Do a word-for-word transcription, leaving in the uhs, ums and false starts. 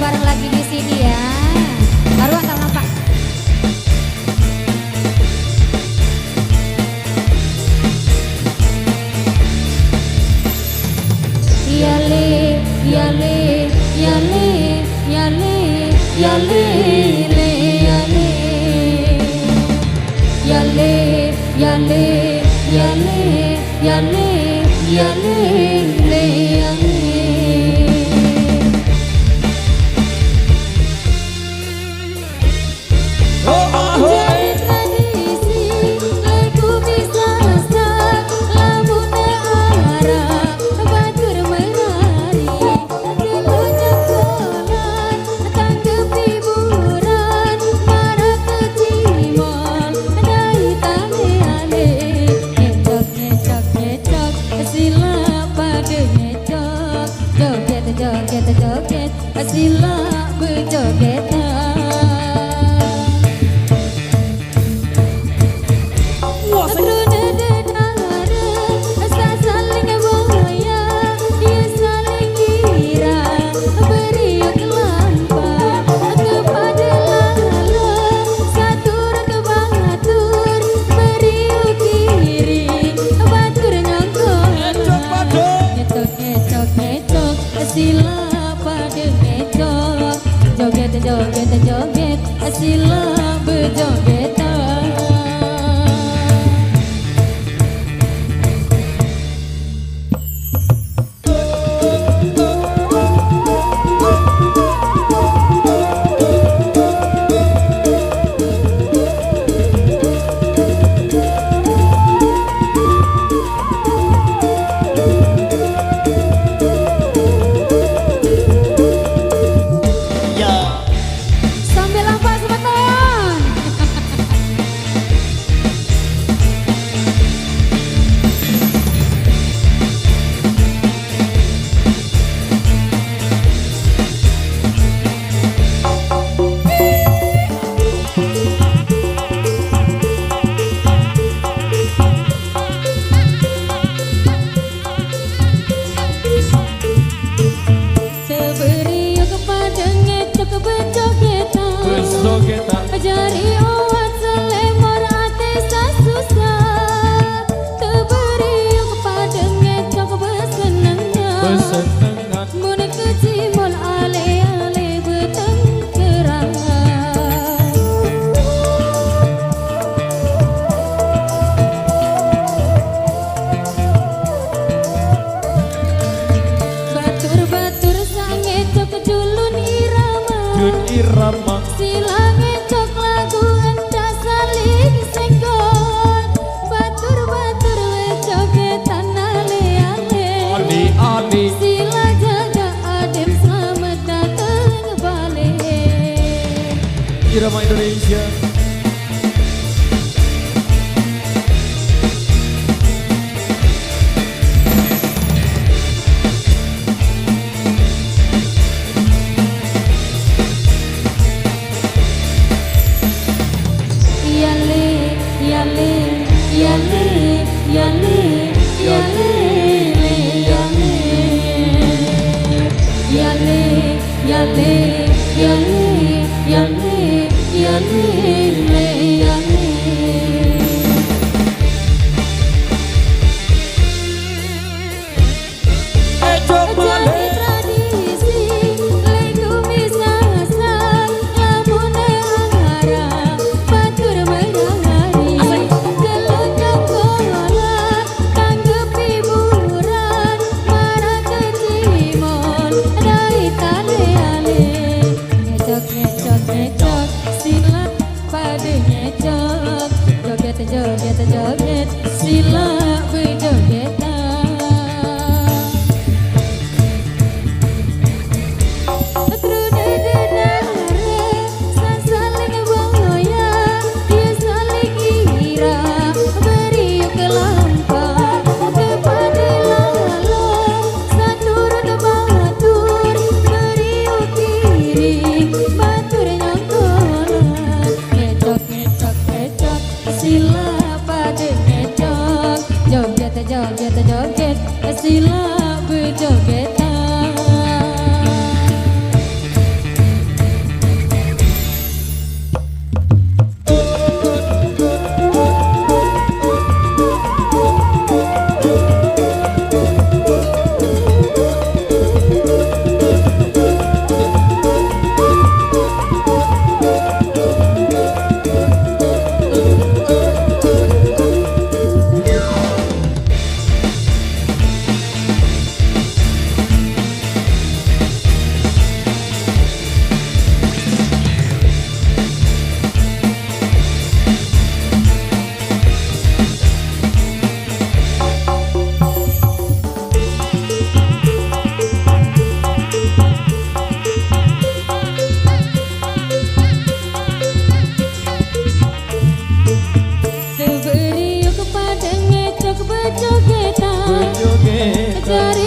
Bareng lagi di sini ya. Baru angkat nampak. Yale, yale, yale, yale, yale, le, yale. Yale, yale, yale, yale, yale, le, yale. Oh, oh, oh. Tradisi, lagu bisa sah, lamune arah, batur merari, dulu nyekolah, tangkep hiburan, marake cimol, dai tale-ale, ngecok, ngecok, ngecok, sila pade ngecok, joget, joget, joget, sila bejogetan. Wah, sing Rune dedare, sasaling boya, ye saling kira, beriuk lampa, kepade lala, saturut batur, beriuk kiri, batur nyongko. Ngecok, ngecok, ngecok, ngecok, sila pade ngecok. Joget, joget, joget, sila bejogetan. Sambil lampak semeton. Seberiuk pade ngecok bejogetan. Bejogetan. Jari owat selemor ate sasusah. Seberiuk pade ngecok besenengan. Besenengan. Mun kecimol ale-ale betengkerangan. Batur-batur sangecok julun irama. Jun irama. Sila ngecok lagu endah saling senggol. Batur-batur we jogetan ale-ale. Ani-ani. Sila jaga adem selamat dateng balik. Irama Indonesia. Yale, yale, yale, yale, yale, le, yale. Yale, yale, yale, yale, yale, le, yale. Ejo male. Tradisi, lego misasa, lamune angara, batur merangari. Asik. Gelondong bola, tanggep hiburan, marake cimol, dai tale-ale. Ngecok, ngecok, ngecok, sila pade ngecok. Joget, joget, joget, sila bejogetan. Trune dedare, sasaling boya, ye saling ira, beriuk lampa, kepade lala, saturut batur, beriuk kiri, batur nyongkolan. Ngecok, ngecok, ngecok, sila pade ngecok. Joget, joget, joget, sila bejogetan. Bojoke